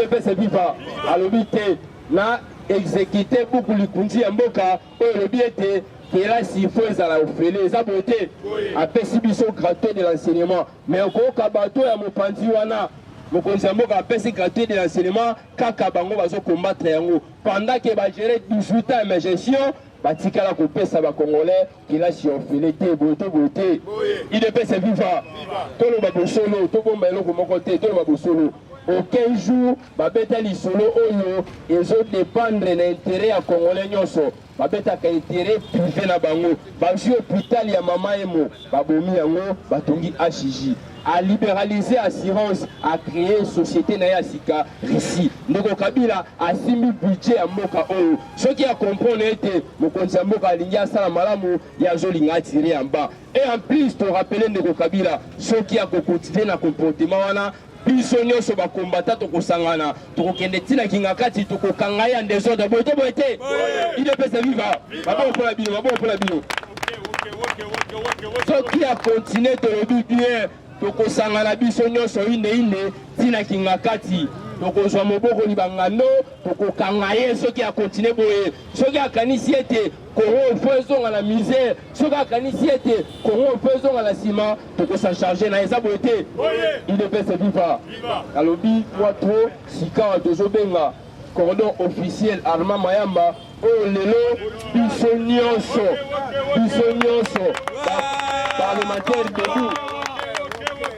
Udps viva! Alobi te na exécuter buku likunzi ya mboka oyo elobi ete kelasi il faut ezala ofele, eza boye te? Apesi biso gratuité de l'enseignement, mais okoyoka bato ya mopanzi wana, mokonzi ya mboka apesi gratuité de l'enseignement, kaka bango bazokombattre yango pendant que bagérer 18 ans ya gestion, batikala kopesa bacongolais kelasi ya ofele te. Boye te, boye te? Udps viva! Toloba bosolo, tobomba eloko moko te, toloba bosolo. Aucun jour babeta lisolo oyo ezodépendre na intérêt ya congolais nyonso. Babetaka intérêt privé na bango. Bazwi hôpital ya Mama Emo, babomi yango, batongi HJ. Alibéraliser assurance, acréer société na ye ya sika Russie. Ndeko Kabila asimbi budget ya mboka oyo. Soki acomprendre ete mokonzi ya mboka alingi asala malamu, ye azolinga atire en bas. Et en plus, torappeler ndeko Kabila, soki akocontinuer na comportement wana, biso nyonso bakombata tokosangana, tokokende ntina kinga kati, tokokanga ye en désordre. Boye te, boye te? Udps viva! Maboko mpona bino, maboko mpona bino. Soki acontinuer, tolobi bien, tokosangana biso nyonso ine ine ntina kinga kati, tokozwa mobokoli bangando, tokokanga ye soki acontinuer boye. Soki akanisi ete Kongo faut ezonga na misère, soki akanisi ete Kongo faut ezonga na nsima, tokos'en charger na ye. Eza boye te? Udps viva! Alobi mwa trop. Sikawa tozobenga cordon officiel Armand Mayamba, oyo lelo biso nyonso, biso nyonso parlementaire debout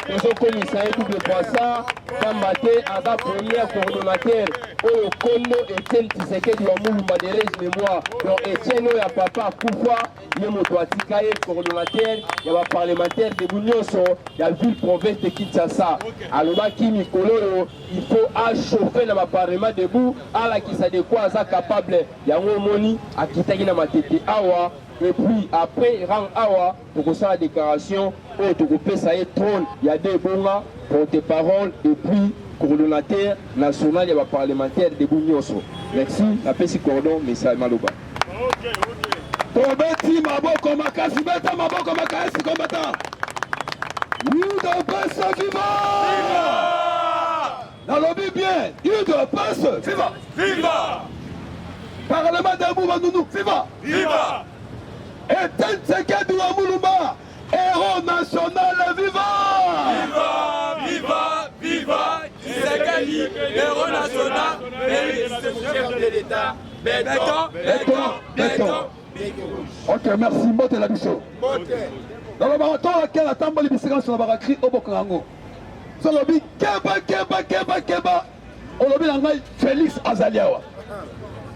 tozokomisa ye double brassard, pamba te aza premier coordonnateur oyo kondo Etienne Tshisekedi wa Mulumba de heureuse mémoire. Donc Etienne oyo ya papa akufa, ye moto atika ye coordonnateur ya baparlementaire debout nyonso ya ville province de Kinshasa. Alobaki mikolo oyo il faut achauffe na baparlement debout, alakisa de quoi aza capable. Yango omoni akitaki na Matete awa. Et puis après rang awa, tokosala déclaration oyo tokopesa ye trône ya de ebonga porte-parole et puis coordonnateur national ya baparlementaire debout nyonso. Merci, napesi cordon message maloba. Tobeti maboko makasi, beta maboko makasi, kombata. UDPS viva! Nalobi bien, UDPS viva! Viva! Parlement debout Bandundu viva! Viva! Etienne Tshisekedi wa Mulumba, héros national, viva! Viva! Viva! Viva! Tshisekedi, héros national, chef de l'État. Béton, béton, béton. Ok, merci. Mbote na biso. Nalobaka to akela atamboli bisika nyonso na bakakri obokanga yango. So olobi keba, keba, keba, keba, olobi na ngai Félix azali awa.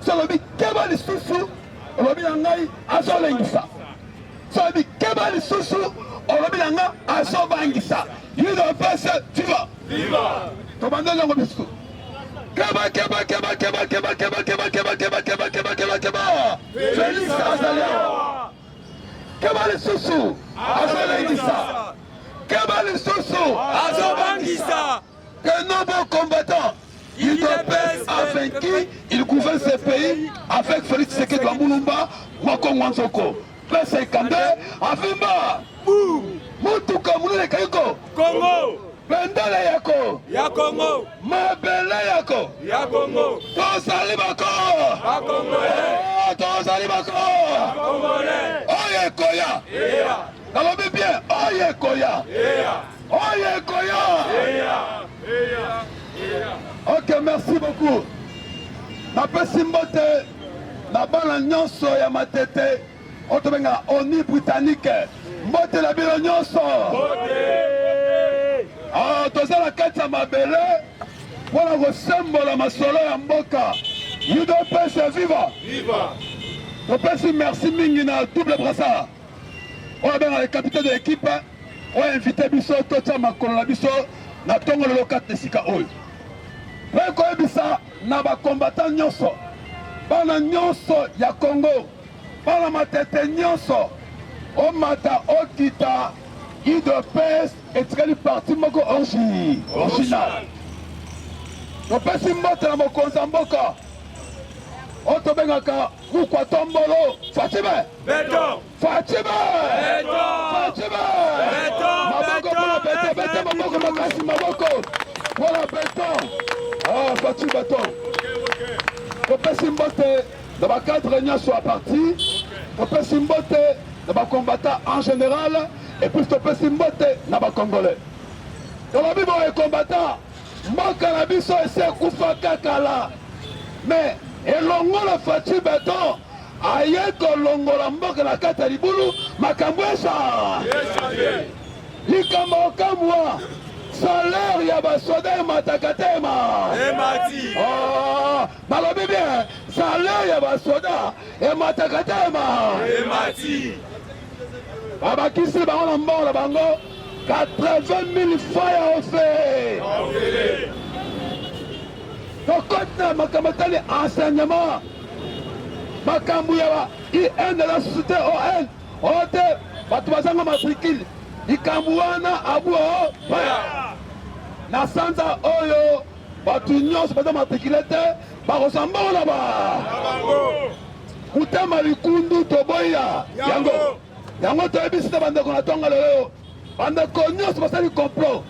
So olobi keba lisusu, olobi na ngai azolengisa. So olobi keba lisusu, olobi na ngai azobangisa. UDPS viva! Tobandeli yango biso. Keba, keba, keba, keba, keba, keba, keba, keba, keba, keba, keba, keba, keba, Félix azali awa. Keba lisusu, azolengisa. Keba lisusu, azobangisa. Que nos bons combattants, UDPS a vaincu, il gouverne ce pays avec Félix Tshisekedi wa Mulumba, Mwakongo Nzoko. Pesa ekande, avimba. Mutuka munene kaiko. Congo. Bendele yako. Ya Congo. Mabele yako. Ya Congo. Tozali bako. Ba Congolais. Oh, tozali bako. Congolais. Oyo ekoya. Eya. Nalobi bien, oyo ekoya. Eya. Oyo ekoya. Eya. Eya. Eya. Ok, merci beaucoup. Napesi mbote na bana nyonso ya Matete oyo tobengaka ONU britannique. Mbote na bino nyonso. Ah, toza na kati ya mabele mpona kosembola masolo ya mboka. UDPS viva! Topesi merci mingi na double brassard oyo abengaka le capitaine de l'équipe, oyo invité biso totia makolo na biso na ntongo lelo kati na esika oyo, mpe koyebisa na bacombattant nyonso, bana nyonso ya Congo, bana Matete nyonso, omata okita, UDPS etikali parti moko original. Topesi mbote na mokonzi ya mboka oyo tobengaka Mukwa Tombolo Fatshi Be. Beton. Fatshi Be. Beton. Fatshi Be. Beton. Maboko mpona beton, bete maboko makasi, maboko mpona beton. Ah, Fatshi Beton. Topesi mbote na bacadre nyonso ya parti, topesi mbote na bacombattant en général, et puis topesi mbote na bacongolais. Tolobi boye combattant, mboka na biso esi ekufaka kala, mais elongo na Fatshi Beton aye kolongola mboka na kati ya libulu, makambo esa likambo okamwa salaire ya basoda emataka te ma Emati. Oh, balobi bien salaire ya basoda emataka te ma Emati. Babakisi bango na mbongo na bango 80 000 francs ya ofe. Tokoti na makambo etali enseignement, makambo ya ba IN de la société ON oyo te bato bazanga matricule, likambo wana abu o na sanza oyo bato nyonso baza matricule te bakozwa mbongo na ba motema likundu toboya yango. Yango toyebisi na bandeko na tonga lelo, bandeko nyonso basali complot,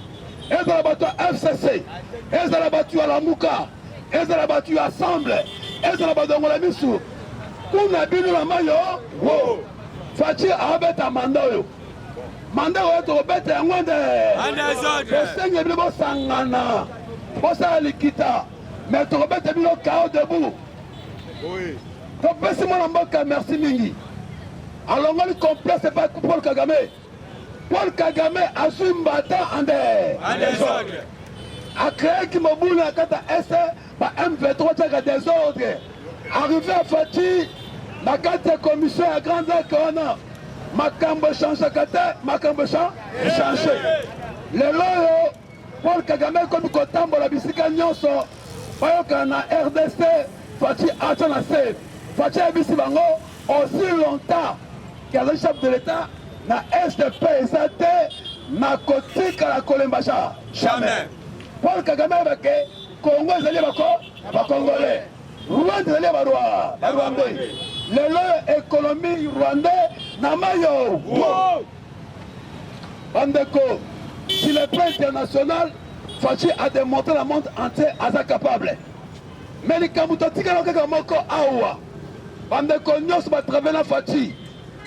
ezala bato ya FCC, ezala bato ya Lamuka, ezala bato ya Ensemble, ezala badongola misu kuna bino na mayo wo Fatshi abeta manda oyo, manda oyo tokobeta yango nde tosenge bino bosangana, bosala likita, mais tokobeta bino KO debout. Topesi mwana mboka merci mingi, alongoli complexe epai Paul Kagame. Paul Kagame azwi mbata en désordre, acréaki mobulu na kati ya est, ba M23 tiaka désordre. Arrivé à Fatshi na kati ya commission ya Grand Lac wana, makambo echangeaka te, makambo echange lelo oyo. Paul Kagame ekomi kotambola bisika nyonso, bayokana na RDC. Fatshi atya na se. Fatshi ayebisi bango aussi longtemps que azali chef de l'État na SDP eza te na kotikala kolemba jamais. Paul Kagame ayeba ke Congo ezali bako bakongolais, Rwanda ezali ya barwa barwandais. Lelo économie rwandais na mayo. Bandeko, sur le plan international, Fatshi a démontré na monde entier aza capable. Mais likambo totikala kaka moko awa, bandeko nyonso batravaille na Fatshi,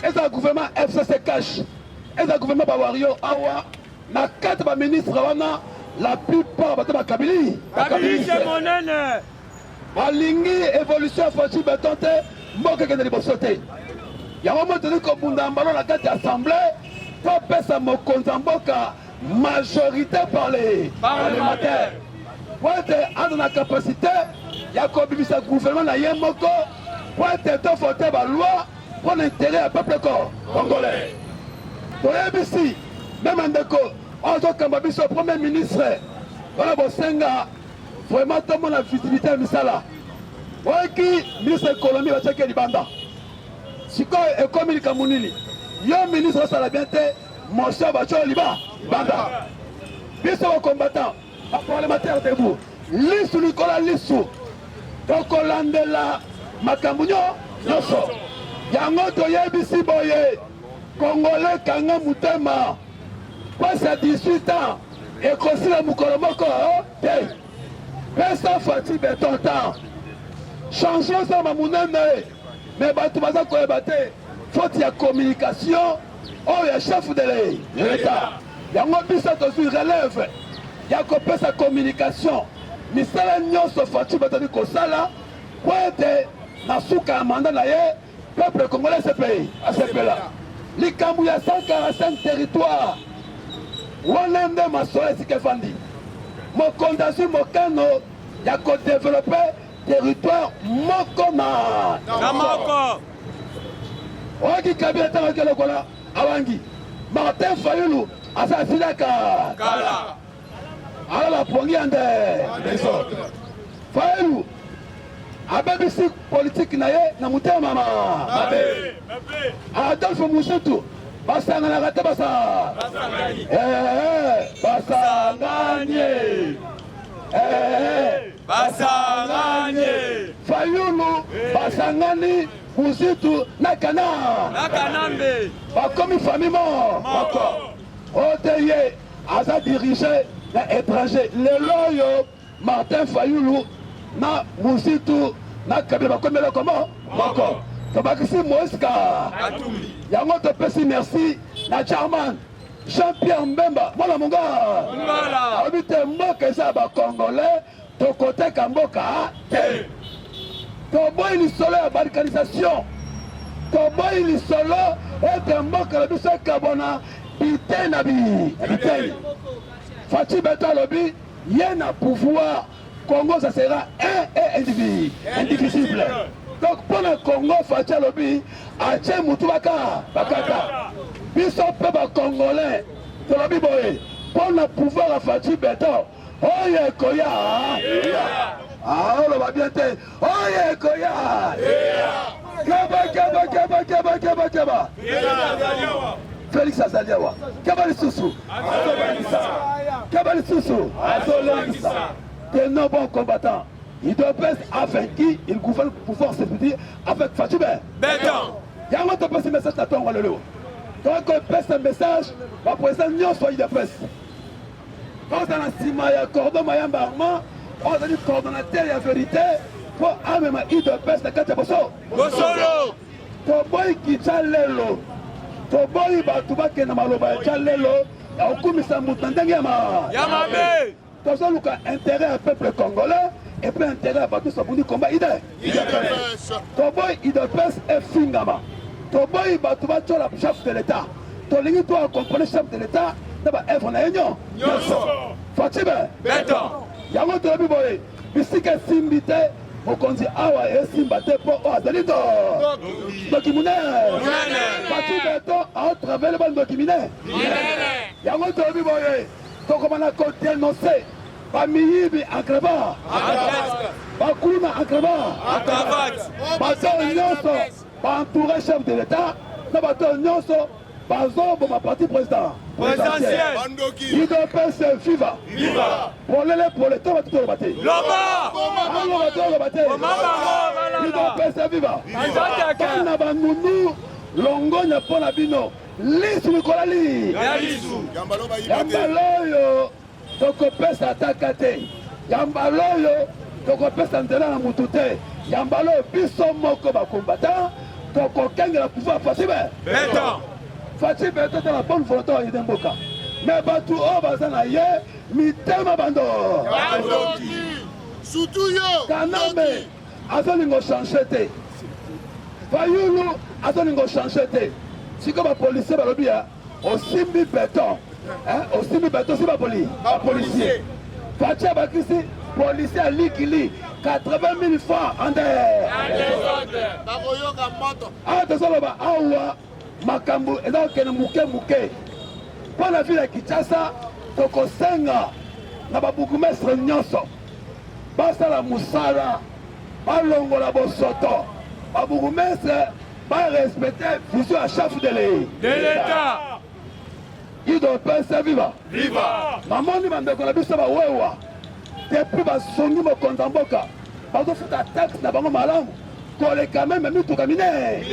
ezala gouvernement FCC cash, ezala gouvernement ba Wario awa, na kati ba ministre wana la plupart bato bakabili bakabilise monene balingi evolution ya Fatshi Beton te, mboka ekende liboso te. Yango mo tozali kobunda mbalo na kati ya assemblée topesa mokonzi ya mboka majorité parlementaire po ete aza na capacité ya kobimisa gouvernement na ye moko, po ete tovote baloi mpo na intérêt ya peuple congolais. Toyebisi meme ndeko oyo azokamba biso premier ministre wana, bosenga vraiment tomona visibilité ya misala. Oyoki ministre économie batiaki libanda, sikoyo ekomi likambo nini? Yo ministre osala bien te, motion batio liba banda. Biso bacombattant, baparlementaire debout, lisu likolo ya lisu, tokolandela makambo nyonso yango. Toyebisi boye, Congolais kanga motema, mpasi ya 18 ans ekosila mokolo moko te. Pesa Fatshi Beton temps, changement esalama monene, mais bato baza koyeba te, faute ya communication oyo ya chef de l'État. Yango biso tozwi relève ya kopesa communication misala nyonso Fatshi bazali kosala, po ete na suka ya mandat na ye peuple congolais sepei asepela. Likambo ya 145 territoire wana nde masolo esika efandi. Mokonzi azwi mokano ya kodevelope territoire moko na na moko. Oyoki Kabila ntango ake lokola awangi Martin Fayulu aza asilaka kala, alala pongi ya nde Fayulu abebisi politike na ye na motema mama mabe. Adolphe Musutu basanganaka te, basa basangani basangani Fayulu basangani Muzitu na kana na Kanambe bakomi famille moko. Oyo te ye aza dirige na étranger lelo oyo. Martin Fayulu na Muzitu na Kabila bakomi eloko moko. Tobakisi Moïse Ka Katumbi. Yango topesi merci na Chairman Jean-Pierre Mbemba mwana monga. Mongala. Alobi te mboka eza ya ba Congolais, tokoteka mboka te. Toboyi lisolo ya balkanisation, toboyi lisolo ete mboka na biso ekabwana biteni na biteni. Fatshi Beton alobi ye na pouvoir Congo ça sera un et indivisible. Donc mpo na Congo Fatshi alobi atie mutu baka bakata biso mpe ba Congolais tolobi boye mpo na pouvoir ya Fatshi Beton oyo ekoya oloba bien te oyo ekoya keba keba keba keba keba keba Felix azali awa keba lisusu keba lisusu azolongisa que nos bons combattants UDPS a vaincu il gouverne pouvoir c'est-à-dire avec Fatshi Beton yango topesi message na ntongo lelo tokopesa message baprésident nyonso ya UDPS Toza na nsima ya cordon Mayamba Armand oyo azali coordonnateur ya verite mpo amema udps na kati ya boso bosolo. Toboyi kitya lelo, toboyi bato bakenda maloba ya tya lelo ya kokumisa moto na ndenge ya ma ya mabe. Tozoluka intérêt ya peuple congolais et puis intérêt ya bato nyonso babundi combat ide udps. Toboyi udps efingama, toboyi bato batyola chef de l'état. Tolingi to accompagner chef de l'état na ba œuvre na ye nyonso. Fatshi Beton. Yango tolobi boye, bisika esimbi te mokonzi awa esimba te mpo oyo azali to ndoki monene. Fatshi Beton aotravele bandoki minene. Yango tolobi boye, tokomana kodenonse bamiyibi en cravate, bakuluna en cravate, bato nyonso baentoure chef de l'état na bato nyonso bazoboma parti président présidentiel. UDPS viva polele pole to bato toloba te aloba toloba te UDPS viva bana banunu longonya mpo na bino lisu likola li yambala oyo tokopesa ataka te yambala oyo tokopesa nzela na mutu te yambala oyo biso moko bakombata tokokengela pouvoir Fatshi Beton. Fatshi Beton aza na bonne volonté ya yede mboka me bato oyo baza na ye mitema bando Kanambe azolinga ochange te, Fayulu azolinga ochange te. Sikoyo bapolisier balobi ya osimbi beton, osimbi beton si bapolisier Fatshi abakisi policier alikili 80 000 francs en awa tozoloba awa makambo eza kokende moke moke mpo na ville ya Kinshasa. Tokosenga na babourgmestre nyonso basala mosala, balongola bosoto, babourgmestre barespecte vision ya chef de l'État. UDPS viva viva. Namoni bandeko na biso bawewa depuis basongi mokonzi ya mboka bazofuta taxe na bango malamu koleka meme mituka minene,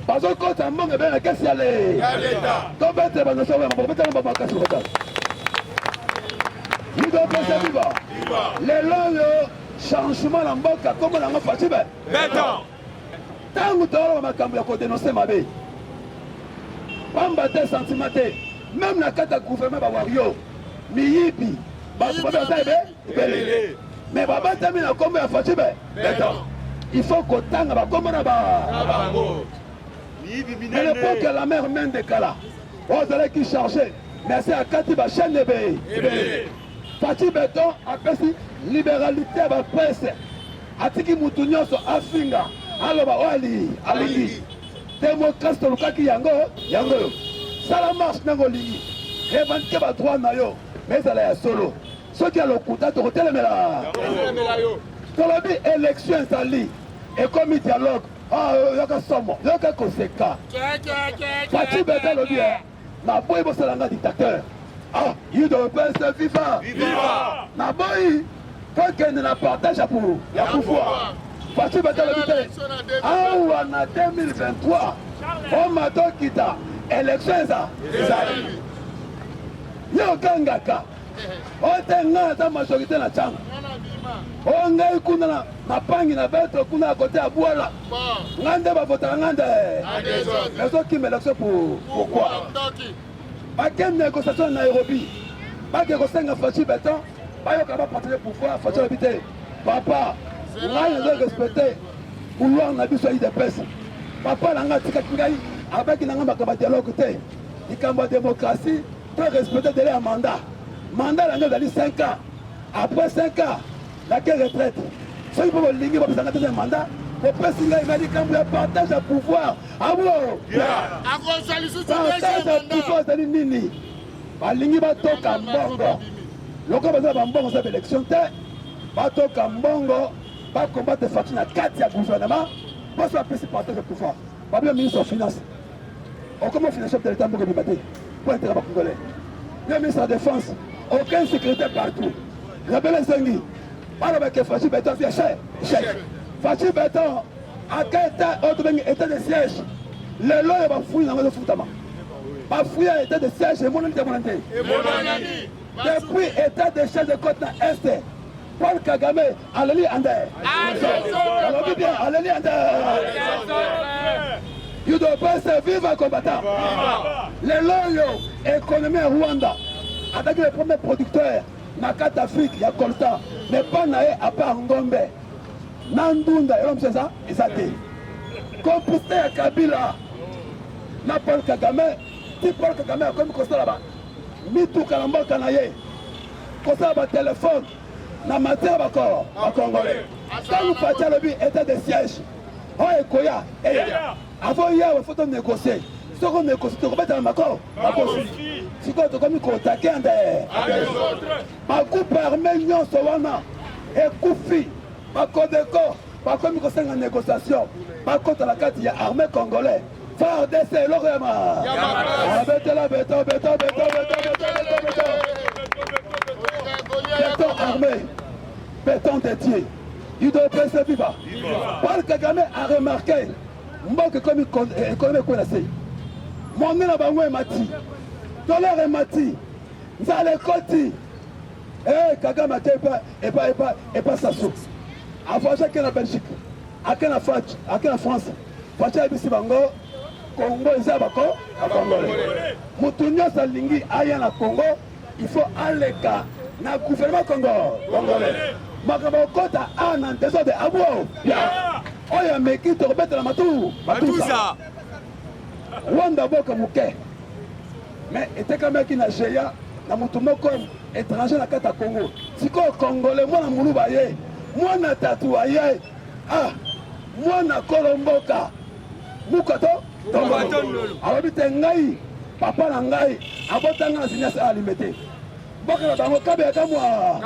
bazokota mbongo ebele na kesi ya leta. Tobetela banyoso oyo maboko, betela makasi kota. UDPS viva. Lelo oyo changement na mboka kombo nango Fatshi Beton. Ntango toloba makambo ya kodenonse mabe pamba te, sentiment te, même na kati ya gouvernement bawario miyibi bato babe baza ebele mais babatami na kombo ya Fatshi Beton. Il faut kotanga bakombo na bango. Mais l'époque la mère Mende Kala oyo azalaki chargé, mais asi akati bachaîne ebele. Fatshi Beton apesi libéralité ya bapresse, atiki mutu nyonso afinga aloba oyo alingi. Démocratie tolukaki yango yango oyo. Sala marche ndenge olingi, revendique badroit na yo, mais ezala ya solo. Soki ya lokuta tokotelemela. Tolobi élection ezali ekomi dialogue. Yoka somo, yoka koseka. Fatshi Beton alobi naboyi bosala nga dictateur. UDPS viva. Naboyi tokende na partage ya pouvoir. Fatshi Beton alobi te awa na 2023 oma tokita élection eza ezali ye okangaka. Oyo te ngai naza majorité na Tshangu. Oyo ngai kuna na mapangi na beto kuna ya kote ya Bwala. Ngai nde bavotaka ngai nde. Nazokima élection pour pourquoi? Bake négociation na Nairobi. Bake kosenga Fatshi Beton bayoka ba partager pouvoir. Fatshi alobi te papa ngai nazo respecter couloir na biso ya UDPS. Papa na ngai atikaki ngai abaki na ngai makambo ya dialogue te. Likambo ya démocratie to respecter délai ya mandat. Mandat na ngai ezali 5 ans. Après 5 ans nake retraite. Soki mpo bolingi bopesa ngai deuxième mandat, bopesi ngai na likambo ya partage ya pouvoir. Abo partage ya pouvoir ezali nini? Balingi batoka mbongo lokola baza na bambongo eza baélection te, batoka mbongo bakombate Fatshi na kati ya gouvernement mposo bapesi partage ya pouvoir. Babia ministre ya finance okoma finance chef de l'état mboka ebima te mpo intérêt ba congolais. Yo ministre ya défense aucun sécurité partout. Rebelle esengi baloba ke Fatshi Beton fi échec échec. Fatshi Beton aka état oyo tobengi état de siège lelo oyo bafui nango ezofutama bafui ya état de siège emonani te emonani te depuis état de siège ekoti na est Paul Kagame aleli ande alobi bien aleli ande UDPS viva combattant lelo oyo économie ya Rwanda azalaki le premier producteur na kati Afrique ya coltan mais mpo na ye apart ngombe na ndunda eloko mosusu eza eza te complicité ya Kabila na Paul Kagame ti Paul Kagame akomi kosala ba mituka na mboka na ye kosala ba telefone na matière bako bakongole ntango Fatshi alobi état de siège oyo ekoya eya avant yawe faut to négocier soki onégocie tokobetana mako makosi sikoyo tokomi kotake ande bagroupe armé nyonso wana ekufi bakodeko bakomi kosenga négociation bakota na kati ya armée congolais FARDC eloko ya ma abetela beto beto beto beto beto beto beto beton armé beton dédié UDPS viva Paul Kagame a remarqué mboka ekomi ekomi ekwela se monde na bango emati dollar emati nzala ekoti eh Kagame ake epa epa epa epa Sassou avoyage ake na Belgique ake na France ake na France Fatshi ayebisi bango Congo eza bako bakongole moto nyonso alingi aya na Congo il faut aleka na gouvernement Congo congolais makambo okota a na desordre abo ya oyo ameki tokobetela matu matusa Rwanda boka moke mais etekamaki na GEA na moto moko étranger na kati ya Congo sikoyo congolais mwana muluba ye mwana tatu aye ah mwana kolo mboka mukoto tongolo alobi te ngai papa na ngai abota ngai na zinias alime te mboka na bango kabe ya kamwa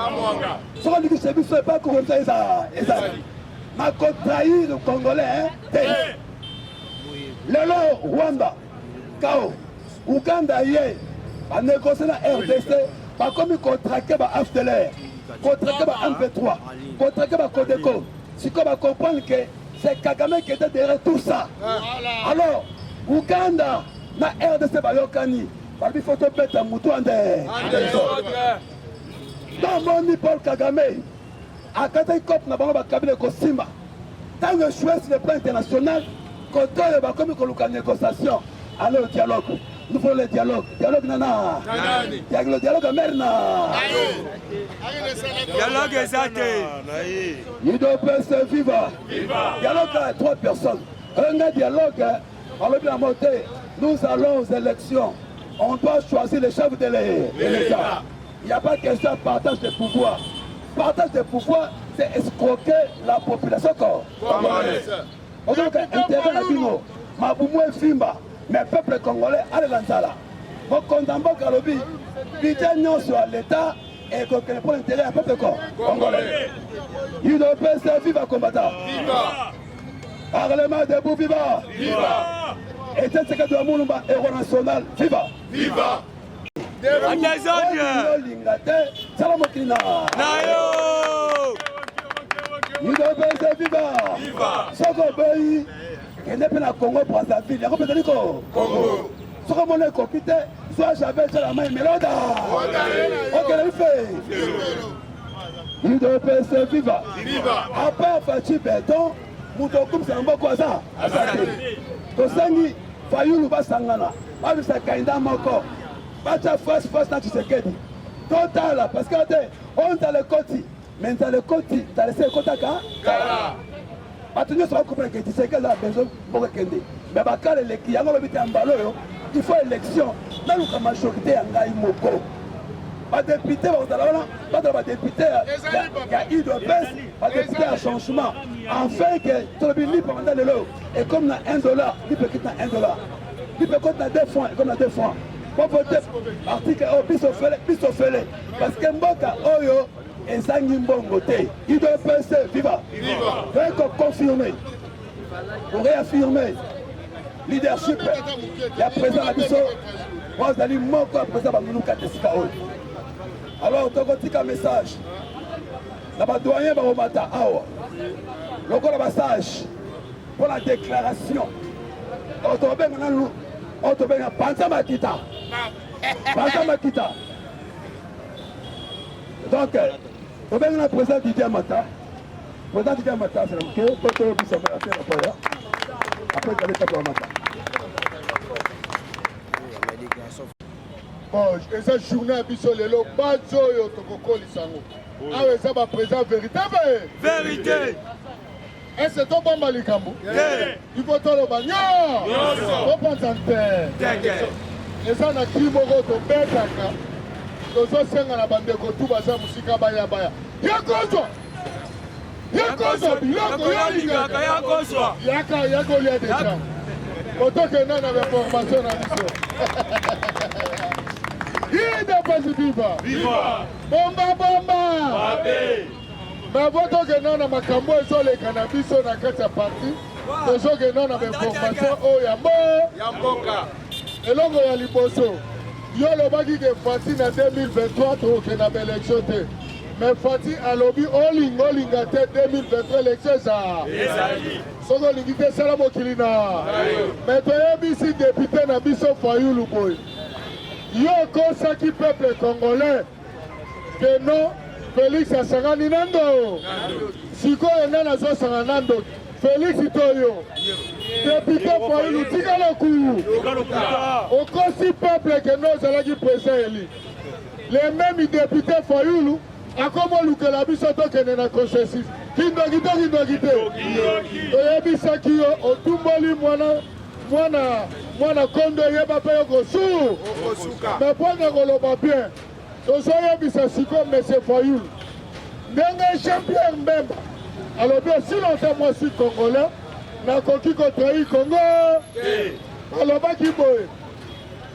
soki olikisa biso epai kokomisa eza ezali nakotrahir congolais te lelo rwanda kao uganda ye banegocie na rdc bakomi kotrake ba fdlr kotrake ba mp3 kotrake ba codeco sikoyo bacomprendre que c'est kagame qui était derrière tout ça. Voilà. Alors uganda na rdc bayokani balobi fo tobeta motu ande tomoni paul kagame akataki cope na bango bakabila ekosimba ntango echoue sur le plan international kote oyo bakomi koluka négociation allez au dialogue nous voulons le dialogue dialogue nana dialogue dialogue amer na dialogue eza te UDPS viva dialogue à trois personnes un dialogue alobi na mo te nous allons aux élections on doit choisir le chef de l'État. Il n'y a pas question de partage de pouvoir. Partage de pouvoir, c'est escroquer la population congolaise. Ozoyoka intérêt na bino mabumu efimba mais peuple congolais alela nzala. Mokonzi ya mboka alobi budget nyonso ya l'État ekokende mpo na intérêt ya peuple congolais. UDPS viva combattant. Parlement debout viva. Viva. Etienne Tshisekedi wa Mulumba héros national viva. Viva. Désordre. Olinga te sala mokili na yo. UDPS viva. Viva. Soki oboyi kende mpe na Congo Brazzaville yango mpe ezali ko Congo. Soki omoni ekoki te, zwa javel tia na mai meloda. Okende bife. UDPS viva. À part Fatshi Beton, moto okumisa na mboka aza aza te. Tosengi Fayulu basangana, babisa kainda moko, batya face face na Tshisekedi. Totala parce que te oyo nzala ekoti, mais nzala ekoti, nzala esi ekotaka kala. Bato nyonso bakoprendre ke Tshisekedi aza na besoin mboka ekende, mais bakala eleki yango alobi te ya mbala oyo il faut élection, naluka majorité ya ngai moko. Badepute bakozala wana, bazala badepute ya UDPS, badepute ya changement, enfin ke tolobi lipa banda lelo ekomi na 1 dollar, lipa ekiti na 1 dollar, lipa ekoti na 2 francs, ekomi na 2 francs. Bovote article oyo biso fele, biso fele, parce que mboka oyo ezangi mbongo te. UDPS viva! Toyei koconfirme, koreaffirme leadership ya président na biso oyo azali moko ya président banguluka te sika oyo. Alors tokotika message na badoyen bakomata awa lokola basage mpo na déclaration oyo tokobenga nanu, oyo tobenga panza makita, panza makita. Donc tobenga na président Didier Mata, président Didier Mata c'est moke po toyebisa affaire ya après ezali tapo ya Mata. Bon, eza journée ya biso lelo, base oyo tokokolisa yango awa eza baprésident vérité vérité. Ese tobomba likambo, il faut toloba nyonso, topanza nte. Eza na kri moko tobetaka, tozosenga na bandeko tu baza mosika baya baya, yakozwa yakozwa biloko yolingaka, yaka yakolia deja, otokenda na baformation na biso. UDPS viva! Bomba bomba! Mais vo tokenda na makambo ezoleka na biso na kati ya parti, tozokenda na bainformation oyo ya mboka. Eloko ya liboso, yo olobaki ke Fati na 2023 tokokenda baélection te, mais Fati alobi olinga olinga te, 2023 élection eza. Soki olingi te, sala mokili na. Mais toyebisi député na biso Fayulu boye: yo okosaki peuple congolais ke non, Félix asangani na ndo. Sikoyo nga nazosanga na ndo Félix to yo? Député Fayulu, tika loku, okosi peuple ke no ozalaki président élu. Le même député Fayulu akoma olukela biso tokende na consensus. Kindoki to kindoki te? Toyebisaki yo, otumboli mwana mwana mwana kondo, eyeba mpe yo kosu. Me mpona koloba bien, tozoyebisa sikoyo monsieur Fayulu, ndenge Jean Pierre Mbemba alobi: aussi longtemps moi suis congolais, nakoki kotrahir Congo. Alobaki boye.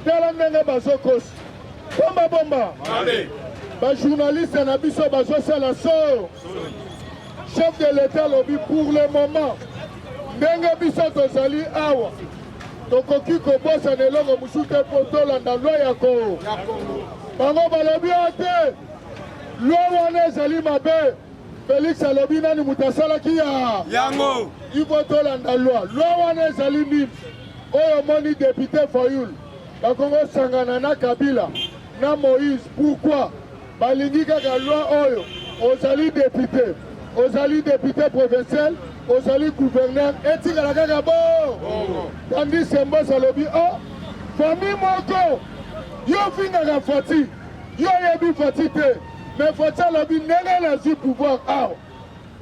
Tala ndenge bazokosi bomba bomba, bajournaliste na biso bazosala so. Chef de l'État alobi pour le moment, ndenge biso tozali awa, tokoki kobosana eloko mosusu te mpo tolanda loi ya ko. Bango balobi oyo te, loi wana ezali mabe. Félix alobi nani moto asalaki ya yango? Il faut tolanda loi. Loi wana ezali nini? Oyo omoni député Fayulu bakongo sangana na Kabila na Moïse, pourquoi balingi kaka loi oyo? Ozali député, ozali député provincial, ozali gouverneur, etikala kaka bo. Tandis que Mboso alobi o famille moko, yo ofingaka Fati, yo oyebi Fati te, mais Fati alobi ndenge nazwi pouvoir awa,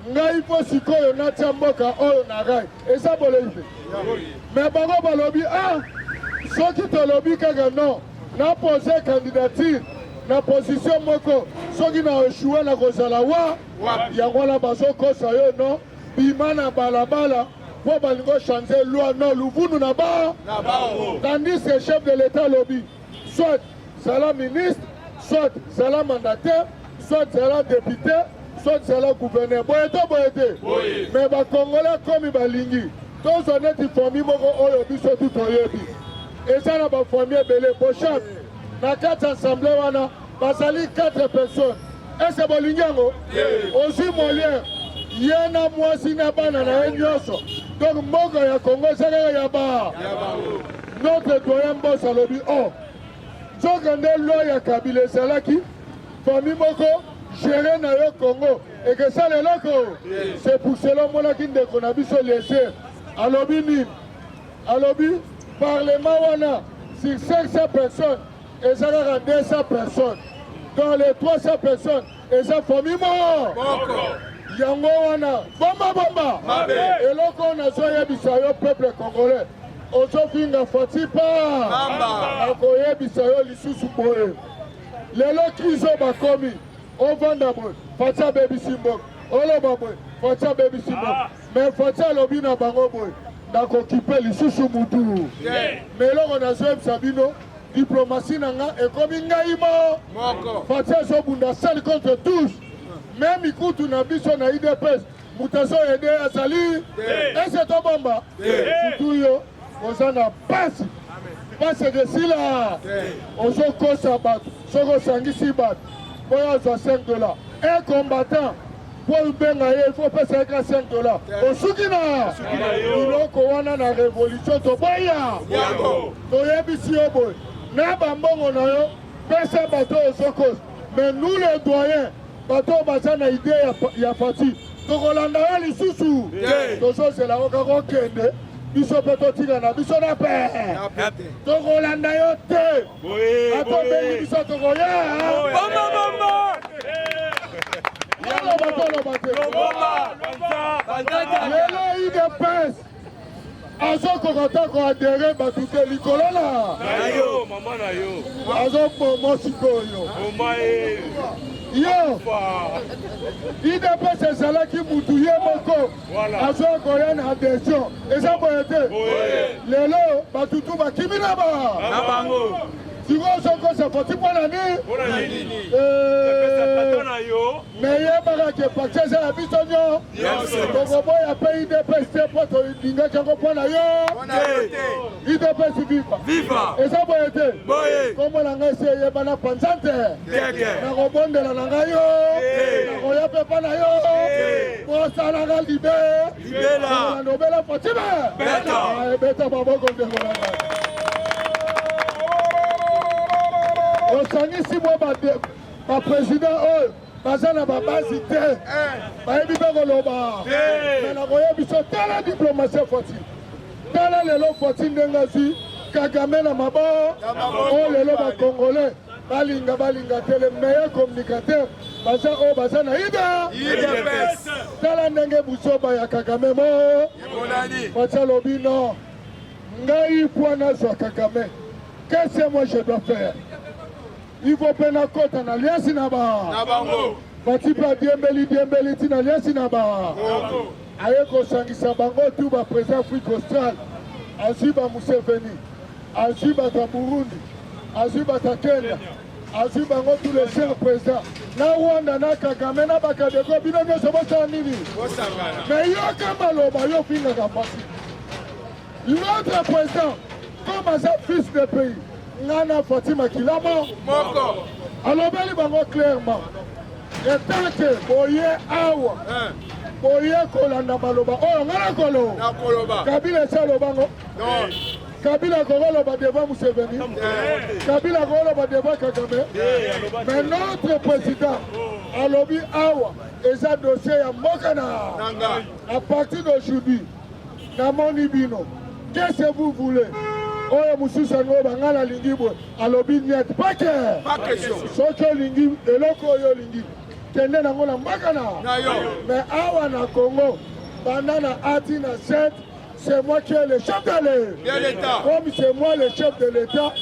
ngai mpo sikoyo natia mboka oyo na rail. Eza bolei te, mais bango balobi ah, soki tolobi kaka non, napose candidature na position moko, soki na échoué na kozala wa. Yango wana bazokosa yo non, bima na balabala mpo balingi ochange loi, non luvunu na ba. Tandis que chef de l'État alobi soit zala ministre, soit zala mandataire, soit zala député, soit zala gouverneur. Boye to boye te? Mais bacongolais komi balingi tozwa neti famille moko oyo biso tu toyebi, eza na bafamille ebele. Boshab na kati ya assemblée wana bazali 4 personnes. Ese bolingi yango? Ozwi Molière, ye na mwasi na bana na ye nyonso. Donc mboka ya Kongo eza kaka ya ba. Notre doyen Mboso alobi oh, nzoka nde loi ya Kabila ezalaki famille moko gere na yo Congo ekesala eloko. C'est pour cela omonaki ndeko na biso Eliezer alobi nini? Alobi parlement wana sur 500 personnes eza kaka 200 personnes, dans les 300 personnes eza famille moko. Yango wana bomba bomba eloko oyo nazoyebisa yo peuple congolais, ozofinga Fatshi pa nakoyebisa yo lisusu boye, lelo crise oyo bakomi ovanda boye, Fatshi abebisi mboka, oloba boye, Fatshi abebisi mboka. Mais Fatshi alobi na bango boye, nakokipe lisusu mutu. Mais eloko nazoyebisa bino, diplomatie na nga ekomi ngai moko. Fatshi azobunda seul contre tous. Meme kutu na biso na UDPS moto azoyede azali ese tobomba surtout yo oza na pasi pasi ekesila, ozokosa bato. Soki osangisi bato mpo azwa 5 dollars, un combattant mpo obenga ye il faut opesa ye ka 5 dollars, osuki na biloko wana. Na révolution toboya, toyebisi yo boye, na bambongo na yo pesa bato oyo ozokosa. Mais nous les doyens, bato oyo baza na idée ya Fatshi, tokolanda yo lisusu, tozozela yo kaka okende, biso mpe totika na biso na pe tokolanda yo te. Ata obengi biso, tokoya. Oloba toloba te, lelo UDPS azokoka ta koadhérer bato te likolo na azoboma. Sikoyo yo UDPS ezalaki mutu ye moko azoya koya na adhésion, eza boye te? Lelo batutu bakimi na ba sikoyo ozokosa Fatshi mpo na nini? Mais yebaka ke parti eza ya biso nyonso, tokoboya mpe UDPS te mpo tolingaki yango mpo na yo. UDPS viva! Eza boye te? Kombo na ngai si eyebana panza te, nakobondela na ngai yo, nakoya mpe mpa na yo, bosalaka libe nobela Fatshi ebeta maboko. Ndeko na ngai, osangisi mwa baprésident oyo baza na babasi te, bayebi mpe koloba. Me nakoyebi so, tala diplomatie Fatshi, tala lelo Fatshi ndenge azwi Kagame na mabo oyo. Lelo bacongolais balinga balinga te, le meilleur communicateur baza oyo baza na ida. Tala ndenge buzoba ya Kagame mo Fatshi alobi non, ngai mpo nazwa Kagame, qu'est-ce que moi je dois faire? Il faut mpe nakota na alliance na ba Fatshi mpe adiembeli diembeli ntina alliance na ba aye kosangisa bango tu baprésident Afrique australe, azwi ba Museveni, azwi bato ya Burundi, azwi bato ya Kenya, azwi bango tous les chers présidents na Rwanda na Kagame na bakadeko, bino nyonso bosala nini? Mais yoka maloba yo fingaka Fatshi. L'autre président, comme aza fils de pays, nga na Fatshi makilamo moko. Alobeli bango clairement etake boye awa, boye kolanda maloba oyo nga na koloba. Kabila esi alobango. Kabila akokoloba devant Museveni, Kabila akokoloba devant Kagame, mais notre président alobi awa eza dossier ya mboka na à partir d'aujourd'hui namoni bino, qu'est-ce que vous voulez? Oyo mosusu yango banga nalingi boye, alobi niet pake, soki olingi eloko oyo olingi, kende nango na mboka na. Mais awa na Congo, banda na A ti na Z, c'est moi qui est le chef de l'État. Comme c'est moi le chef de l'État,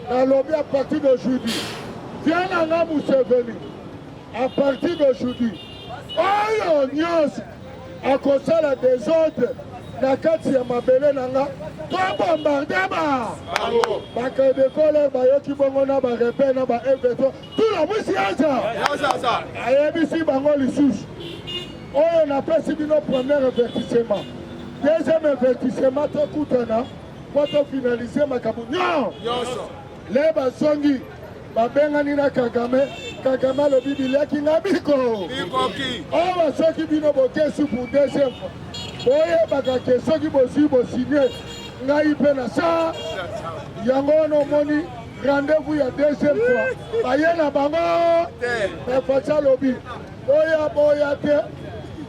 nalobi à partir d'aujourd'hui, viens nanga Museveni, à partir d'aujourd'hui, oyo nyonso akosala désordre na kati ya mabele na nga, tobombarde ba bakadekole. Bayoki bongo na barebelles na ba M23, tula mwisi aza ayebisi bango lisusu oyo napesi bino premier avertissement, deuxième avertissement, tokutana mpo tofinaliser makambo nyonso. Le bazongi, babengani na Kagame. Kagame alobi biliaki nga biko awa, soki bino bokesi pour deuxième fois, boyebaka ke soki bozwi bosigner ngai mpe na sa. Yango wana omoni rendez-vous ya deuxième fois baye na bango mais Fatshi alobi boya boya te,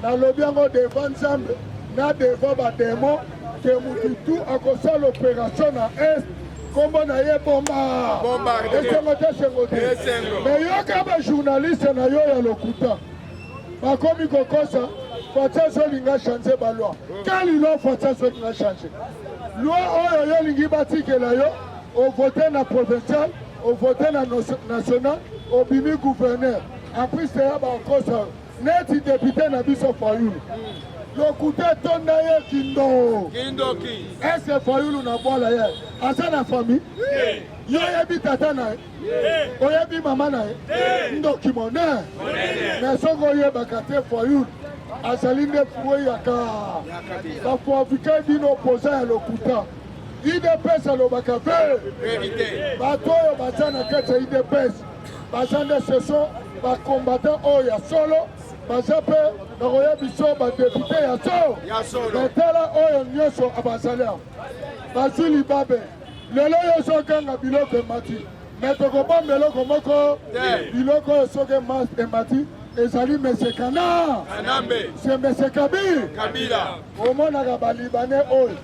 nalobi yango devant Nzambe na devant ba demon ke mutu tu akosala opération na est kombo na ye bomba esengo te esengo te. Mais yoka ba journaliste na yo ya lokuta bakomi kokosa Fatshi azolinga change ba loi. Quelle loi Fatshi azolinga change? Loi oyo yo olingi batikela yo, ovote na provincial, ovote na national, obimi gouverneur. En plus ya bakosa yo neti député na biso Fayulu. Lokuta etonda ye kindo. Kindoki. Ese Fayulu na bwala ye aza na famille? Yo oyebi tata na ye? Oyebi mama na ye? Ndoki monene. Mais soki oyebaka te Fayulu azali nde fruit ya ka bafabrike bino opposant ya lokuta. UDPS alobaka Vérité. Bato oyo baza na kati ya UDPS baza nde ce sont bacombattant oyo ya solo, baza mpe nakoya biso badepute ya solo. Ya solo. Mais tala oyo nyonso bazali awa bazwi libabe lelo oyo ozoganga biloko emati, me tokobomba eloko moko Te. biloko oyo soki emati ezali mesekana Kanambe. se mesekabi Kabila. Omonaka balibanais oyo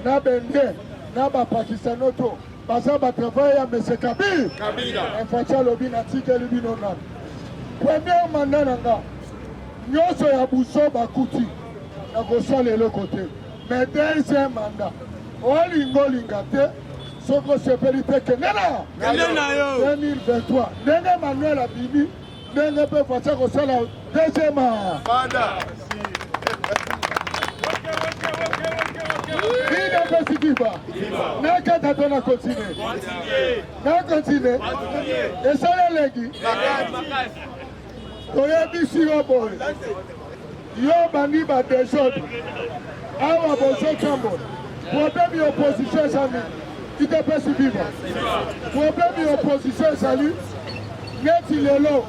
na baindien na bapakistano to baza batravaille ya mese Kabila. Kabila. Fatshi alobi natikeli bino nanu premier mandat na nga nyonso ya buso bakuti nakosala eloko te, mais deuxième mandat olinga olinga te, soki osepeli te kende na Kende na yo. 2023 ndenge Manuel abimi, ndenge mpe Fatshi akosala deuxième Mandat. UDPS viva! Nakata to na continue, na continue esala elengi. Toyebisi yo boye, yo bandi ba desordre awa bozotambola. Problème ya opposition eza nini? UDPS viva! Problème ya opposition ezali neti lelo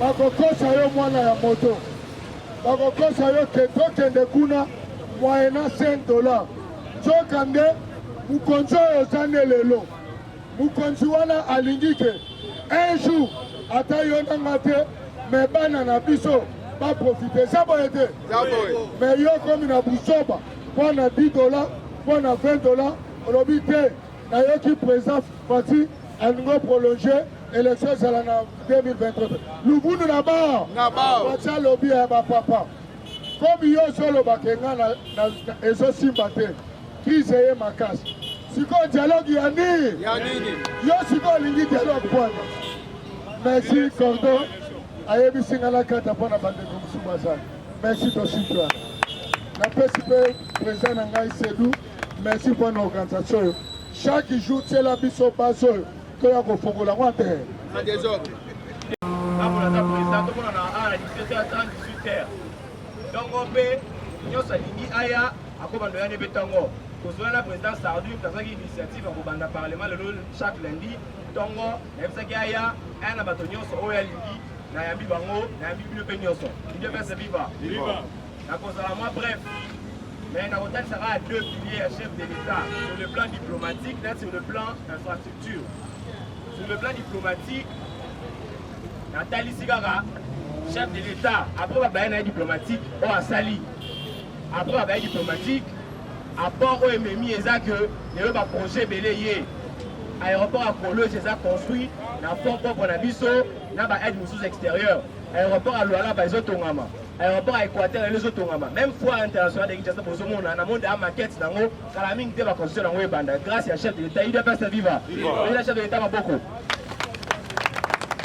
bakokosa yo mwana ya moto, bakokosa yo ke tokende kuna moyennant 5 $. Nzoka nde mokonzi oyo oza nde lelo, mokonzi wana alingi ke un jour ata yo nanga te, me bana na biso baprofite. Eza boye te? Mais yo komi na buzoba mpo na 10 $, mpo na 20 $, olobi te nayoki président Fatshi alingi prolonger élection ezala na 2023. Luvunu na ba Na bao. Fatshi alobi ya bapapa, komi yo ozolobaka nga ezosimba te, crise eye makasi. Sikoyo dialogue ya nini? Ya nini? Yo sikoyo olingi dialogue pwana. Merci cordon ayebisi nga nakata mpo na bandeko mosusu bazali. Merci, tosuki wana. Napesi mpe président na ngai Sedu merci mpo na organisation oyo. Chaque jour tiela biso base oyo toya kofongola yango te. Na désordre. Ngambo naza président, tomona na a na 17h30, 18h ntongo mpe nyonso alingi aya akobanda oyani mpe ntongo. Kozwa na président Sardu, tazwaki initiative ya kobanda parlement lelo chaque lundi ntongo. Nayebisaki aya aya na bato nyonso oyo alingi. Nayambi bango, nayambi bino mpe nyonso. UDPS viva! Nakozala mwa bref, mais nakotalisa kaka deux piliers ya chef de l'État sur le plan diplomatique na sur le plan infrastructure. Sur le plan diplomatique, natalisi kaka chef de l'État après babaye na ye diplomatique oyo asali, après babaye diplomatique, apport oyo ememi eza ke lelo baprojet ebele ye. Aéroport ya Kolwezi eza construit na fonds propre na biso na baaide mosusu extérieure. Aéroport ya Lualaba ezotongama, aéroport ya Équateur lelo ezotongama, même foire internationale de Kinshasa bozomona na monde ya maquette nango kala mingi te, baconstruction nango ebanda grâce ya chef de l'État. UDPS viva! Eza chef de l'État maboko.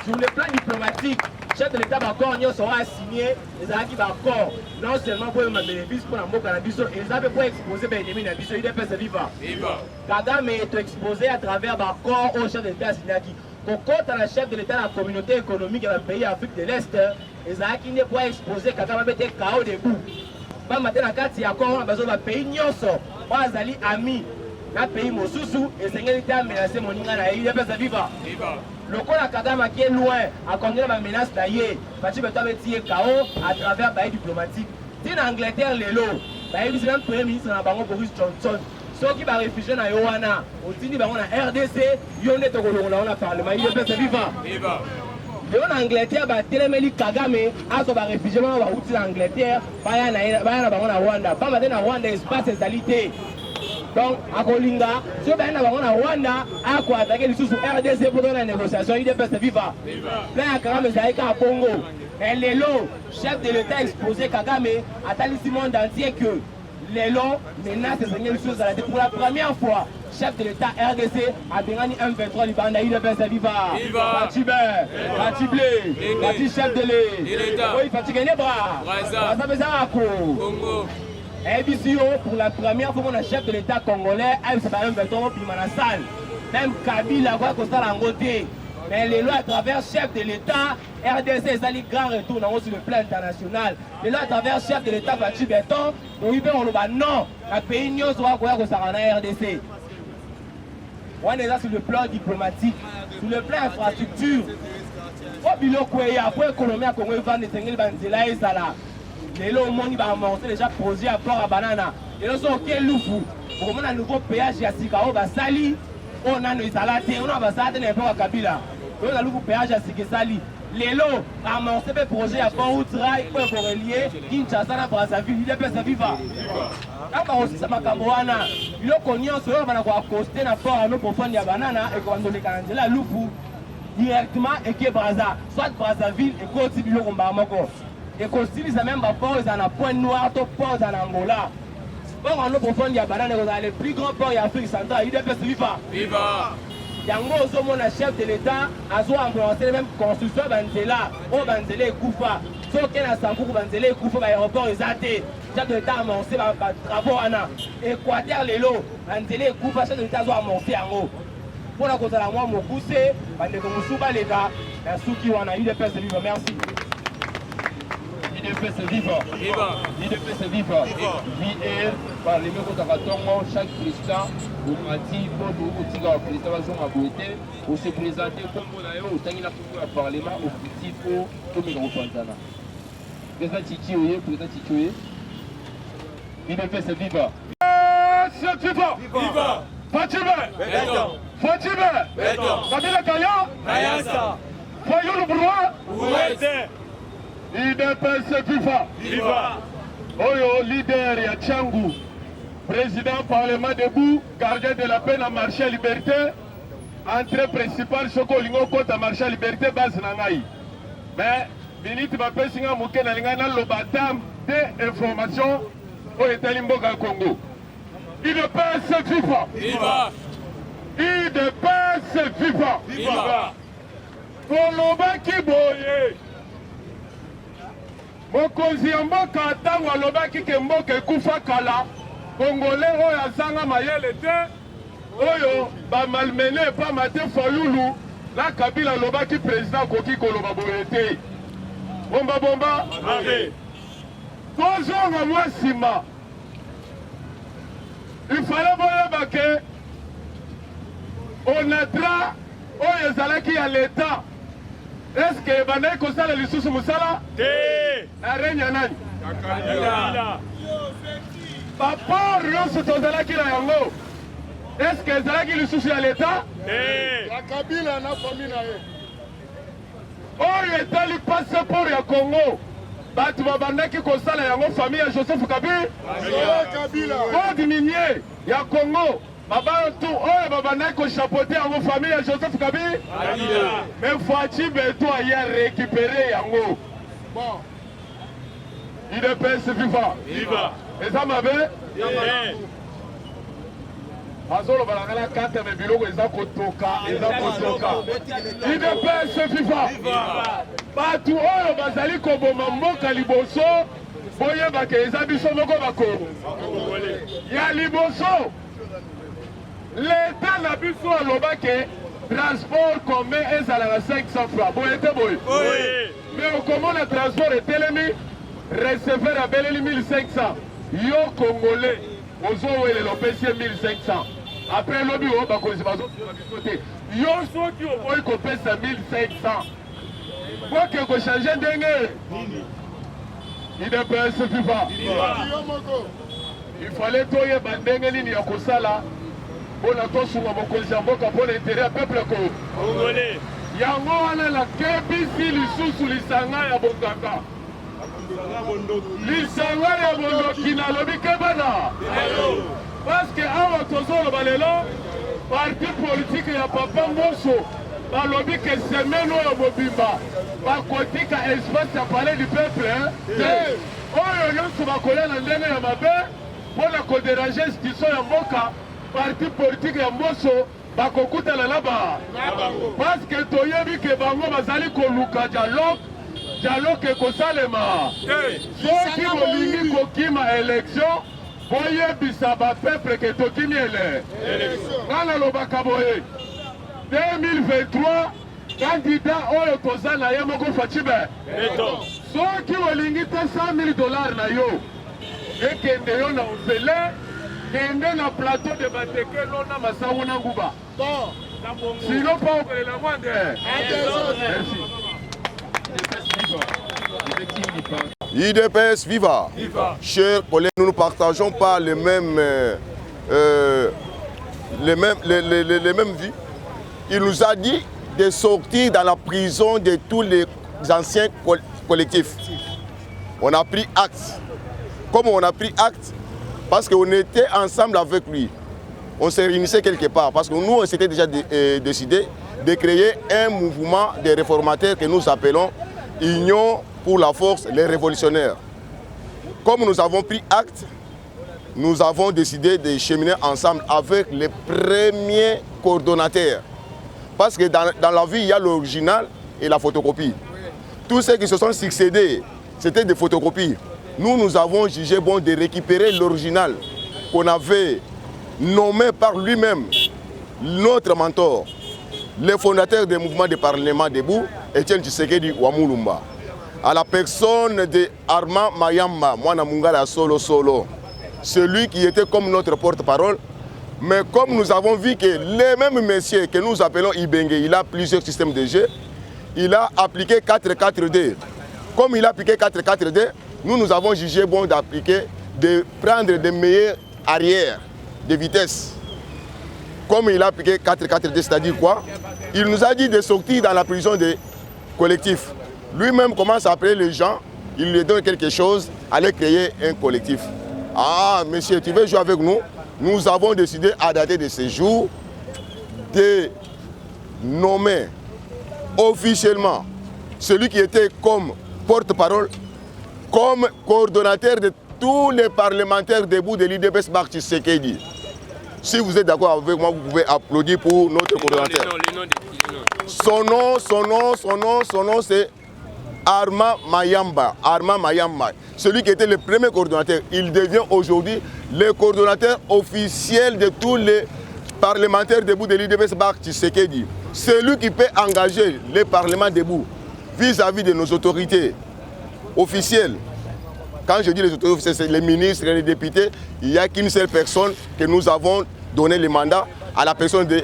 Sur le plan diplomatique, chef de l'État, baaccord nyonso oyo asigné ezalaki baaccord non seulement mpo oyoma bénéfice mpo na mboka na biso, eza mpe mpo expose baennemi na biso. UDPS viva! Kagame toexpose à travers baaccord oyo chef de l'État asignaki. Kokɔta na chef de l'État na Communauté économique ya bapays ya Afrique de l'Est ezalaki nde po expose Kagame, abete KO debout, pamba te na kati ya accord wana bazo bapays nyonso oyo azali ami na pays mosusu esengeli te amenace moninga na ye. UDPS viva! Lokola Kagame akie loin, akontinue na bamenace na ye, Fatshi Béton abeti ye KO à travers baye diplomatique. Ntina Angleterre lelo bayebisi même premier ministre na bango Boris Johnson. Soki ba réfugiés na yo wana otindi bango na RDC, yo nde tokolongola yo na parlement. UDPS viva! Viva! Lelo na Angleterre batelemeli Kagame azwa ba réfugiés wana bauti na Angleterre baya na baya na bango na Rwanda. Pamba te na Rwanda espace ezali te. Donc akolinga soki baya na bango na Rwanda ako attaquer lisusu RDC mpo na négociation. UDPS viva! Plein ya Kagame ezalaki kaka bongo. Mais lelo chef de l'État exposé Kagame atalisi monde entier que lelo menace esengeli lisusu ezala te. Pour la première fois chef de l'État RDC abengani M23 libanda. UDPS viva! Fatshi be, Fatshi blé, Fatshi chef de l'État. Oui, Fatshi kende bra. Brazza. Brazza pesa ko. Congo. Ayebisi yo pour la première fois mona chef de l'État congolais ayebisa ba M23 bobima na salle. Même Kabila akoki kosala yango te. Mais lelo à travers chef de l'État RDC ezali grand retour nango sur le plan international. Lelo à travers chef de l'État Fatshi Béton, toyi mpe koloba non na pays nyonso akoya kosaka na RDC. Wana eza sur le plan diplomatique, sur le plan infrastructure. Po biloko eya, po économie ya Congo evanda, esengeli banzela ezala. Lelo omoni baamorce déjà projet ya port ya Banana. Lelo so oke Lufu, okomona nouveau péage ya sika oyo basali, oyo nano ezala te, oyo basala te na époque ya Kabila. Oyo na Lufu péage ya sika esali. Lelo baamorce mpe projet ya pont route rail oyo ekorelie Kinshasa na Brazzaville. UDPS viva! Ntango bakosisa makambo wana, biloko nyonso oyo bana koaccoster na port en eau profonde ya Banana ekobanda koleka na nzela ya Lufu directement eke Brazza, soit Brazzaville, ekoti biloko mbala moko. Ekosilisa même baport ezala na Pointe Noire to port ezala na Angola. Port en eau profonde ya Banana ekozala le plus grand port ya Afrique centrale. UDPS viva! Viva! Yango ozomona chef de l'État azo amorcer même construction ya banzela oyo banzela ekufa. Soki oke na Sankuku banzela ekufa, ba aéroport eza te. Chef de l'État amorcé ba travaux wana. Équateur lelo banzela ekufa, chef de l'État azo amorcer yango. Mpona kozala mwa mokuse, bandeko mosusu baleka na suki wana. UDPS viva! Merci. UDPS viva! Viva! UDPS viva! VR parlement ekotaka ntongo, chaque président omati mpo tokotika baprésident bazonga boye te. Ose présente, nkombo na yo otangi na nkombo ya parlement ofiti mpo tomeka kopanzana. Président Chichi oye, président Chichi oye. UDPS viva! Viva! Viva! Fatshi be! Béton! Fatshi be! Béton! Kabila Kaya! Kayasa! Fayulu Broa! Ouete! UDPS viva! Viva! Oyo leader ya Tshangu, président parlement debout, gardien de la paix na marché ya Liberté, entrée principale. Soki olingi okota marché ya Liberté, base na ngai. Mais minute bapesi nga moke, nalingai naloba tam de information oyo etali mboka ya Congo. UDPS viva! Viva! UDPS viva! Viva! Tolobaki boye, mokonzi ya mboka ntango alobaki ke mboka ekufa kala, Congolais oyo azanga mayele te, oyo bamalmener epama te, Fayulu na Kabila, alobaki président akoki koloba boye te. Bomba bomba. Mabe! Tozonga mwa nsima, il fallait boyeba ke Onatra oyo ezalaki ya leta, eske ebandaki kosala lisusu mosala Te! na règne ya nani? Kabila! Baport nyonso tozalaki na yango, eske ezalaki lisusu ya leta? Te! Ya Kabila na famille na ye. Oyo etali passeport ya Congo, bato babandaki kosala yango famille ya Joseph Kabila. Zoé Kabila. Code minier ya Congo, babantu oyo babandaki kochapeauter yango famille ya Joseph Kabila. Kabila! Mais Fatshi Béton aya récupérer yango. Bon. UDPS viva! Viva! Eza mabe. Te! Azoloba na ngai na karte, me biloko eza kotoka, eza kotoka. UDPS viva! Viva! Bato oyo bazali koboma mboka liboso, boyebaka eza biso moko bako ya liboso. Leta na biso alobake transport commun ezalaka 500 francs, boye te? Boye. Boye! Mais okomona transport etelemi, receveur abeleli 1500, yo Congolais ozowelela, opesi ye 1500. Après lobi oyo bakonzi bazosima biso te. Yo soki oboyi kopesa 1500, boke kochanger ndenge. UDPS viva! Yo moko. Il fallait toyeba ndenge nini ya kosala mpo na tosunga mokonzi ya mboka mpo na interet ya peuple ko Congolais. Yango wana nakebisi lisusu lisanga ya bonganga, lisanga ya bondoki, nalobi keba na parce que awa tozoloba lelo parti politique ya papa Mboso balobi ke semaine oyo mobimba bakotika espace ya palais du peuple te. Oyo nyonso bakoya na ndenge ya mabe mpo na koderange institution ya mboka, parti politique ya Mboso bakokutana na ba parce que toyebi ke bango bazali koluka dialogue. Dialogue ekosalema soki bolingi kokima election, boyebisa ba peuple ke tokimi ele. Nga nalobaka boye, 2023 candidat oyo toza na ye moko Fatshi be. Soki olingi te 100 000 dollars na yo ekende yo na ofele, kende na plateau de Bateke lona masango na nguba, sinon pa okolela mwande. Merci. UDPS viva. Viva. Chers collègues, nous ne partageons pas les mêmes, les mêmes, les, les, les, les mêmes vies. Il nous a dit de sortir dans la prison de tous les anciens collectifs. On a pris acte. Comme on a pris acte, parce qu'on était ensemble avec lui. On s'est réunissait quelque part, parce que nous, on s'était déjà décidé de créer un mouvement des réformateurs que nous appelons Union pour la force, les révolutionnaires. Comme nous avons pris acte, nous avons décidé de cheminer ensemble avec les premiers coordonnateurs. Parce que dans la vie, il y a l'original et la photocopie. Tous ceux qui se sont succédés, c'était des photocopies. Nous, nous avons jugé bon de récupérer l'original qu'on avait nommé par lui-même, notre mentor, le fondateur du mouvement de Parlement debout, Etienne Tshisekedi Wamulumba. À la personne de Armand Mayamba, Mwana Mungala Solo Solo, celui qui était comme notre porte-parole. Mais comme nous avons vu que les mêmes messieurs que nous appelons Ibenge, il a plusieurs systèmes de jeu, il a appliqué 4-4-2. Comme il a appliqué 4-4-2, nous, nous avons jugé bon d'appliquer, de prendre des meilleurs arrières de vitesse. Comme il a appliqué 4-4-2, c'est-à-dire quoi? Il nous a dit de sortir dans la prison des collectifs. Lui-même commence à appeler les gens, il lui donne quelque chose, aller créer un collectif. Ah, monsieur, tu veux jouer avec nous? Nous avons décidé à dater de ce jour de nommer officiellement celui qui était comme porte-parole, comme coordonnateur de tous les parlementaires debout de l'UDPS, Marc Tshisekedi. Si vous êtes d'accord avec moi, vous pouvez applaudir pour notre coordonnateur. Son nom, son nom, son nom, son nom, c'est Armand Mayamba. Armand Mayamba, celui qui était le premier coordonnateur, il devient aujourd'hui le coordonnateur officiel de tous les parlementaires debout de l'UDPS, Marc Tshisekedi. Celui qui peut engager les parlements debout vis-à-vis de nos autorités officielles. Quand je dis les autorités officielles, c'est les ministres et les députés. Il n'y a qu'une seule personne que nous avons donné le mandat, à la personne de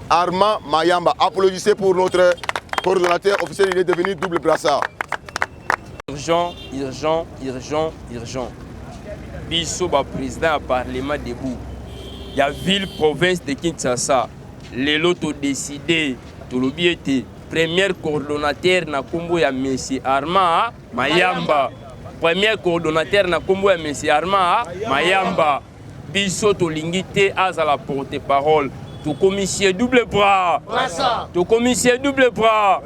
Armand Mayamba. Applaudissez pour notre coordonnateur officiel, il est devenu double brassard. Urgent, urgent, urgent, urgent. Biso ba président ya Parlement debout ya ville province de Kinshasa, lelo to décidé, tolobi ete premier coordonnateur na kombo ya monsieur Armand Mayamba. Premier coordonnateur na kombo ya monsieur Armand Mayamba. Biso tolingi te azala porte-parole. Tokomisi double bras. Tokomisi double bras.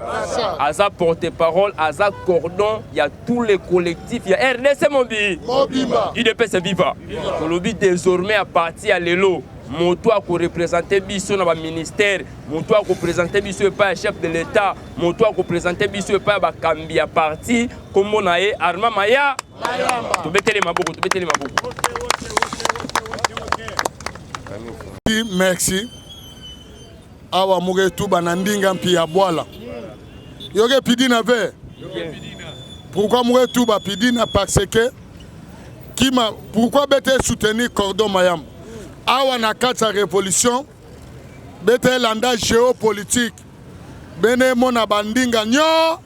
Aza porte-parole, aza cordon, il y a tous les collectifs, il y a RDC Mobi. UDPS viva. Tolobi désormais à partir à lelo, moto a représenter biso na ba ministère, moto a représenter biso epai ya chef de l'État, moto a représenter biso epai ya bakambi ya parti, kombo na ye Armand Maya. Tobetele maboko, tobetele maboko. Merci. Awa muke tuba na ndinga mpi ya bwala. Yoke pidina ve. Pourquoi muke tuba pidina? Parce que kima pourquoi bete soutenir Cordon Mayamba? Awa na kati ya révolution bete landa géopolitique bene mona bandinga nyo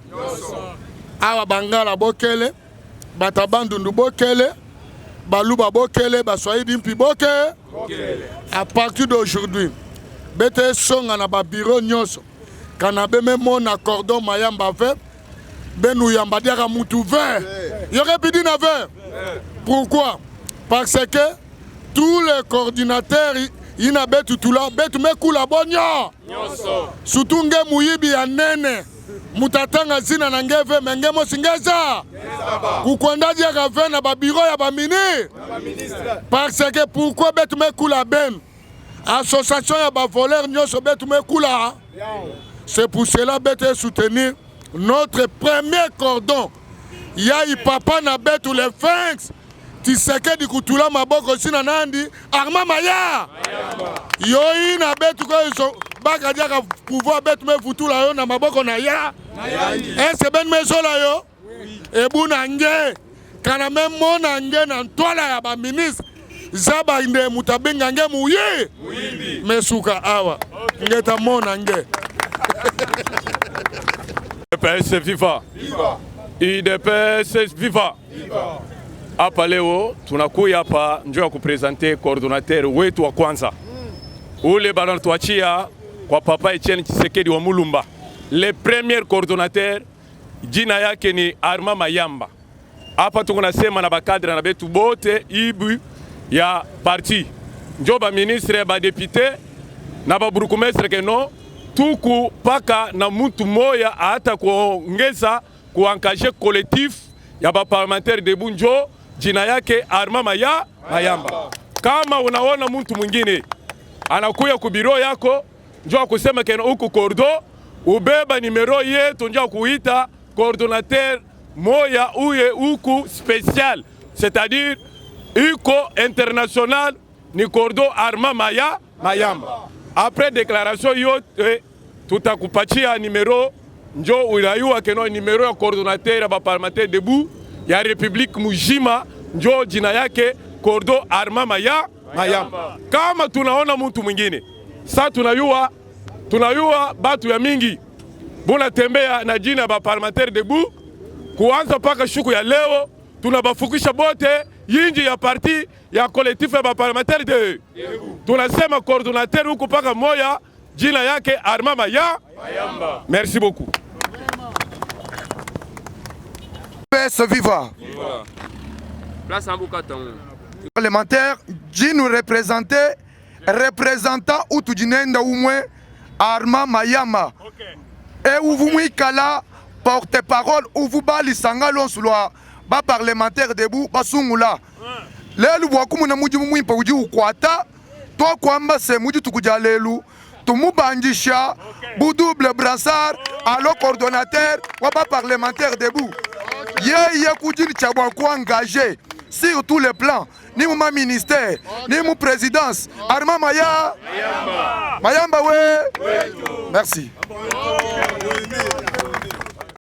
awa bangala bokele bata bandundu bokele Baluba bokele, Baswahili mpi boke. À partir d'aujourd'hui, bete songa na ba bureau nyonso. Kana be mona cordon mayamba ve benu yamba diaka mutu ve. Yoke pidi na ve. Pourquoi? Parce que tous les coordinateurs ina betu tula betu mekula bonyo. Surtout nge muyibi ya nene. Mutatanga zina na nge ve menge mosi ngeza. Kukwenda diaka ve na ba bureau ya ba mini. Parce que pourquoi betu mekula ben? Association ya ba voleurs nyonso betu mekula. C'est pour cela betu soutenir notre premier cordon. Yai papa na betu le Sphinx. Tshisekedi kutula maboko sina nandi Armand Maya. Yoi na betu ko so baka diaka pouvoir betu me futula yo na maboko na ya. Est-ce ben mesola yo? Ebu na nge kana me mona nge na ntwala ya ba ministre zaba nde mutabenga nge muyi mesuka awa ngeta mona nge. UDPS viva. UDPS viva. Hapa leo tunakuya hapa njoo ya kupresente coordinateur wetu wa kwanza ule banatuachia kwa papa Etienne Tshisekedi wa Mulumba, le premier coordinateur, jina yake ni Armand Mayamba. Hapa tuko nasema na bakadre na betu bote ibu ya parti njo ba ministre ba député na ba bourgmestre keno tuku paka na mutu moya hata kuongeza kuankaje collectif ya ba parlementaire debout njo jina yake Armand Maya Mayamba. Kama unaona mtu mwingine anakuya ku biro yako njo akusema keno huku kordo ubeba nimero yetu njo akuita coordonnateur moya uye huku special, c'est-à-dire iko international ni kordo Armand Maya Mayamba. Après déclaration yote tutakupatia nimero njo unayua keno nimero ya coordonnateur ya ba parlementaire debout ya Republique mujima njo jina yake Kordo Armand Maya Mayamba. Kama tunaona mtu mwingine sa tunayua batu ya mingi bunatembea na jina ba parlementaire debout kuanza paka shuku ya leo tunabafukisha bote yinji ya parti ya collectif ya ba parlementaire de tunasema coordonnateur huku paka moya jina yake Armand Maya Mayamba. Merci beaucoup. PS viva. Viva. Place en Boukaton. Parlementaire, dit nous représenter, représentant ou tout dinenda ou moins Armand Mayamba. Okay. Et où vous mwikala porte-parole ou vous bali sangalo sulwa ba parlementaire debout basungula. Lelu bwakumu na mujimu mwimpa uji ukwata to kwamba se muji tukuja lelu tumubandisha bu double brassard alo coordonnateur wa ba parlementaire debout. Ye ye kujini chabwa ku engagé sur tous les plans, ni mu ma ministère, ni mu présidence. Armand Maya Mayamba. Mayamba we. Merci.